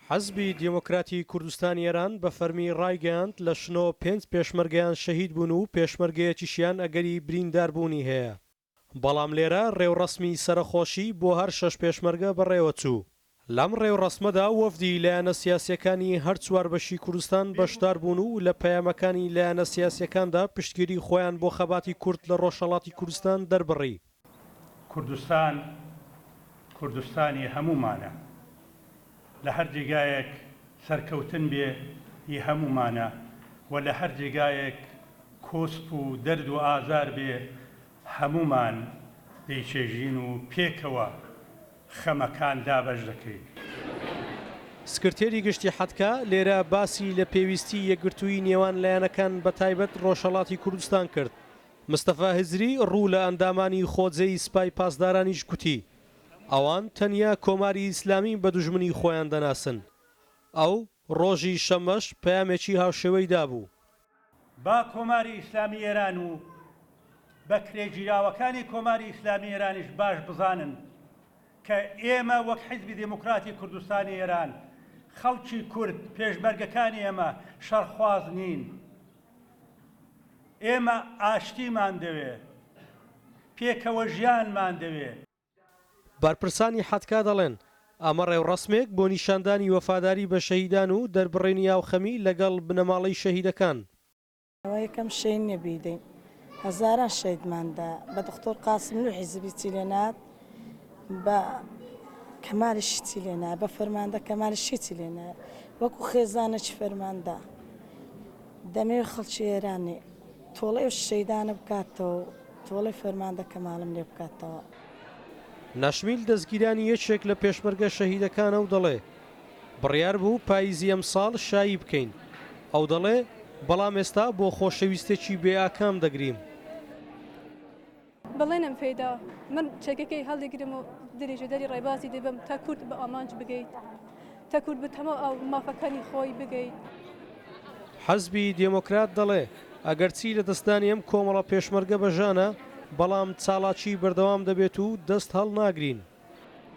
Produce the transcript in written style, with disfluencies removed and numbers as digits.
حزبی دێموکراتی کوردستانی ئێران بە فەرمی ڕایگەیاند لە شنۆ پێنج پێشمەرگەیان شەهید بوون و پێشمەرگەیەکیشیان ئەگەری برینداربوونی هەیە. بەڵام لێرە ڕێوڕەسمی سەرەخۆشی بۆ هەر شەش پێشمەرگە بەڕێوەچوو. لەم ڕێوڕەسمەدا وەفدی لایەنە سیاسییەکانی هەر چوار بەشی کوردستان بەشدار بوون و لە پەیامەکانی لایەنە سیاسییەکاندا پشتگیری خۆیان بۆ خەباتی کورد لە ڕۆژهەڵاتی کوردستان دەربڕی. کوردستان کوردستانی هەموومانە، لە هەر جێگایەک سەرکەوتن بێ هی هەموومانە و لە هەر جێگایەک کۆسپ و دەرد و ئازار بێ هەموومان دەیچێژین و پێکەوە خەمەکان دابەش دەکەین. سکرتێری گشتی حدکا لێرە باسی لە پێویستی یەکگرتوویی نێوان لایەنەکان بەتایبەت ڕۆژهەڵاتی کوردستان کرد. مستەفا هزری ڕوو لە ئەندامانی خۆجێی سپای پاسدارانیش گوتی، ئەوان تەنیا کۆماری ئیسلامی بە دوژمنی خۆیان دەناسن. ئەو ڕۆژی شەممەش پەیامێکی هاوشێوەی دابوو. با کۆماری ئیسلامی ئێران و بەکرێگیراوەکانی کۆماری ئیسلامی ئێرانیش باش بزانن کە ئێمە وەک حیزبی دێموکراتی کوردستانی ئێران، خەڵکی کورد، پێشمەرگەکانی ئێمە شەڕخواز نین. ئێمە ئاشتیمان دەوێ، پێکەوەژیانمان دەوێ. بەرپرسانی حدکا دەڵێن، ئەمە ڕێوڕەسمێک بۆ نیشاندانی وەفاداری بە شەهیدان و دەربڕینی هاوخەمی لەگەڵ بنەماڵەی شەهیدەکان. ئەوە یەکەم شەهید نیە بیدەین هەزاران شەهیدمان دا بە دختۆر قاسملوو حیزبی چی لێ نات بە کەمالیشی چی لێ نایە بە فەرماندە کەمالیش هیچی لێ نایە وەکو خێزانێکی فەرماندە دەمەوێ خەڵکی ئێرانی تۆڵەی ئەو شەیدانە بکاتەوە و تۆڵەی فەرماندە کەمالم لێ بکاتەوە. نەشمیل دەزگیرانی یەکێک لە پێشمەرگە شەهیدەکانە و دەڵێ، بڕیار بوو پاییزی ئەمساڵ شایی بکەین. ئەو دەڵێ، بەڵام ئێستا بۆ خۆشەویستێکی بێ ئاکام دەگریم. بەڵێنم پێدا من چەکەکەی هەڵدەگرم و درێژەدەری ڕێبازی دەبم تا کورد بە ئامانج بگەیت، تا کورد بە تەواو مافەکانی خۆی بگەیت. حزبی دێمۆکرات دەڵێ، ئەگەرچی لەدەستدانی ئەم کۆمەڵە پێشمەرگە بە ژانە، بەڵام چاڵاکی بەردەوام دەبێت و دەست هەڵناگرین.